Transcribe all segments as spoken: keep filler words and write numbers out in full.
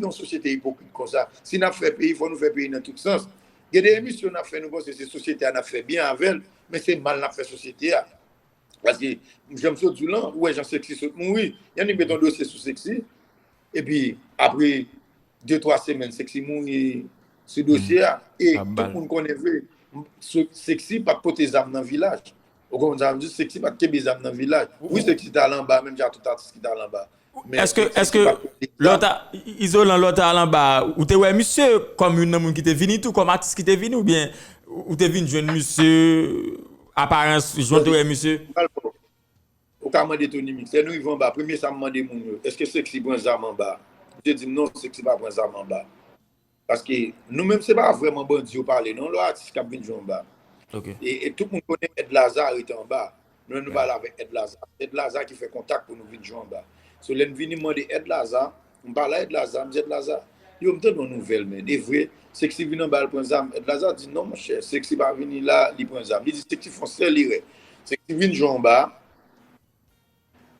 nan yon sosyete ipokrit konsa. Si n ap fè peyi, fò nou fè peyi nan tout sans. Gen de emisyon n ap fè, nou panse se sosyete a n ap fè byen avè l, men se mal n ap fè sosyete a. Paske, jan m sot di w lan, ou wè jan Sexy sot mouri. Yonn li met yon dosye sou Sexy, epi apre de twa semèn, Sexy mouri sou dosye a. E tout moun konnen vre, Sexy pa t pote zam nan vilaj. Ou konprann sa m di? Sexy pa t kenbe zam nan vilaj. Wi, Sexy t al anba, menm jan tout atis ki t al anba. Men Sexy pa t kenbe zam. Izolan, lè w t al anba, ou te wè misye kòm youn nan moun ki te vini tou, kòm atis ki te vini, oubyen ou te vin jwenn misye, aparans, jan w te wè misye? Ou ka mande Tony Mix. Lè nou rive anba, premye sa m mande moun yo, èske Sexy pran zam anba? Misye di m non, Sexy pa pran zam anba. Paske nou menm se pa vrèman bandi yo pale non, lè w atis k ap vin jwe anba. E, e tout moun konnen Èd Laza rete anba. Nou menm nou pale avèk Èd Laza. Èd Laza ki fè kontak pou nou vin jwe anba. So lè n vini m mande Èd Laza, m pale a Èd Laza, m di Èd Laza, yo m tande yon nouvèl men, e vre, Sexy vin anba l pran zam. Èd Laza di non monchè, Sexy pa vini la, li pran zam. Li di Sexy fè yon sèl erè. Sexy vin jwe anba,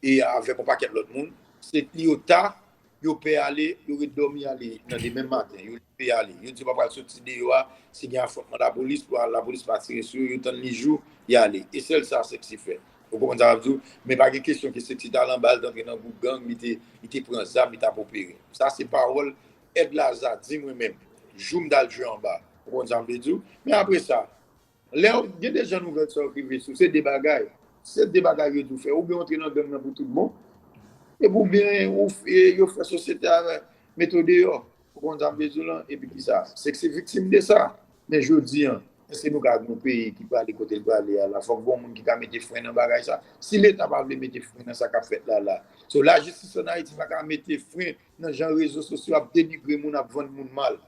e avèk yon pakèt lòt moun. Se pli yo ta, yo pè ale, yo ret dòmi ale nan demen maten. Yo leve ale. Yo di yo pa pral soti deyò a, si gen afwontman lapolis, pou lapolis pa tire sou yo, yo tann li jou, y ale. E sèl sa Sexy fè. Ou konprann sa m ap di w? Men pa gen kesyon ke Sexy t al anba, l t antre nan gwoup gang, li te, li te pran zam, li t ap opere. Sa se pawòl Èd Laza di mwen menm, jou m t al jwe anba. Ou konprann sa m vle di w? Men apre sa, Lè w gen de jan nouvèl sa yo k rive sou, se de bagay. Se de bagay yo di w fè. Oubyen w antre nan gang nan pou tout bon, epi oubyen ou, e, yo fè sosyete a mete w deyò. Ou konn sa m vle di w lan? Epi kisa? Sexy viktim de sa. Men jodi an, èske nou ka gen yon peyi ki prale kote l prale a la? Fòk gen yon moun ki ka mete fren nan bagay sa. Si Leta pa vle mete fren nan sa k ap fèt la la, so lajistis ann Ayiti pa ka mete fren nan jan rezo sosyo ap denigre moun, ap vann moun mal.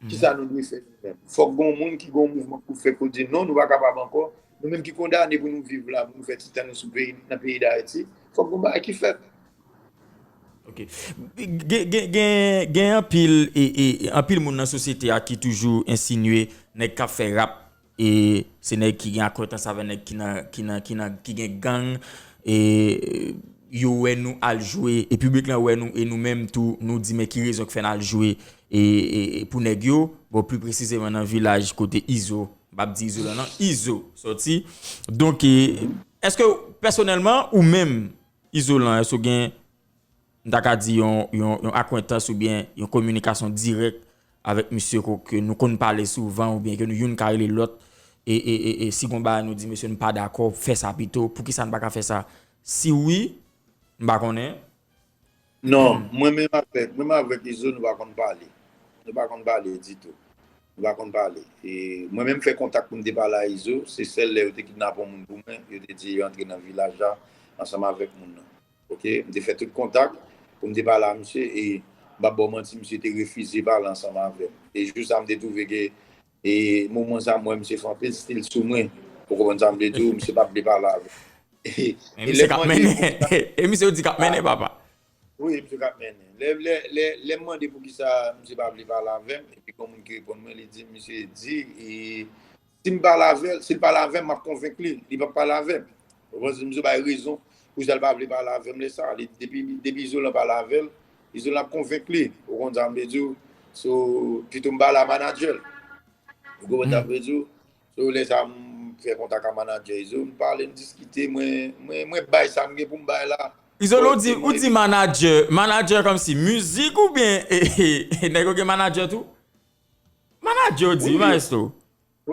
Kisa nou dwe fè nou menm? Fòk gen yon moun ki gen yon mouvman pou fè, pou di non, nou pa kapab ankò. Nou menm ki kondane pou nou viv la, pou nou fè ti tan nou sou peyi, nan peyi Dayiti, fòk gen yon bagay ki fèt. Ok. Gen, gen, gen, gen anpil, e, e, anpil moun nan sosyete a ki toujou ensinye nèg k ap fè rap e se nèg ki gen akwentans avè nèg ki nan, ki nan, ki nan, ki gen gang, e yo wè nou al jwe, e piblik lan wè nou, e nou menm tou, nou di men ki rezon k fè n al jwe, e, e, e pou nèg yo, bon, pli presizeman nan vilaj kote Izo, m p ap di Izolan non, Izo sòti. Donk, e, èske pèsonèlman, ou menm, Izolan, èske w gen m ta ka di yon, yon, yon akwentans oubyen yon kominikasyon dirèk avèk misye ko-, ke nou konn pale souvan oubyen ke nou youn ka rele lòt, e, e, e, e si gon bagay nou di, mesye, nou pa dakò, fè sa pito, poukisa nou pa ka fè sa? Si wi, m pa konnen. Non, mwen menm avèk, mwen menm avèk Izo, nou pa konn pale. Nou pa konn pale ditou. Nou pa konn pale. E mwen menm fè kontak pou m te pale a Izo, se sèl lè yo te kidnape yon moun pou mwen, yo te di yo antre nan vilaj la ansanm avèk moun nan. Ok, m te fè tout kontak pou m te pale a misye e m p ap ba w manti, misye te refize pale ansanm avè m. E jou sa m te twouve ke, e moman sa m wè misye fè anpil stil sou mwen. Ou konprann sa m vle di w, misye p ap vle pale avè m. E, e lè m mande pou kontak. E misye yo di k ap mennen, papa. Wi, misye k ap mennen. Lè, lè, lè, lè m mande poukisa misye pa vle pale avè m, epi gon moun ki reponn mwen, li di, misye di, e, si m pale avè l, si l pale avè m, m ap konvenk li, li p ap pale avè m. Ou konprann? Misye bay rezon poukisa l pa vle pale avè m lè sa. Li, depi, depi Izolan pale avè l, Izolan ap konvenk li. Ou konn sa m vle di w? So, pito m pale a manadjè l. Ou konprann sa m vle di w? So, lè sa m fè kontak a manadjè Izo, m pale, m diskite, mwen, mwen, mwen bay sa m gen pou m bay la. Izolan, ou di, ou di manadjè, manadjè kòmsi mizik oubyen, e, e, e, nèg yo gen manadjè tou? Manadjè ou di, wi, maestro.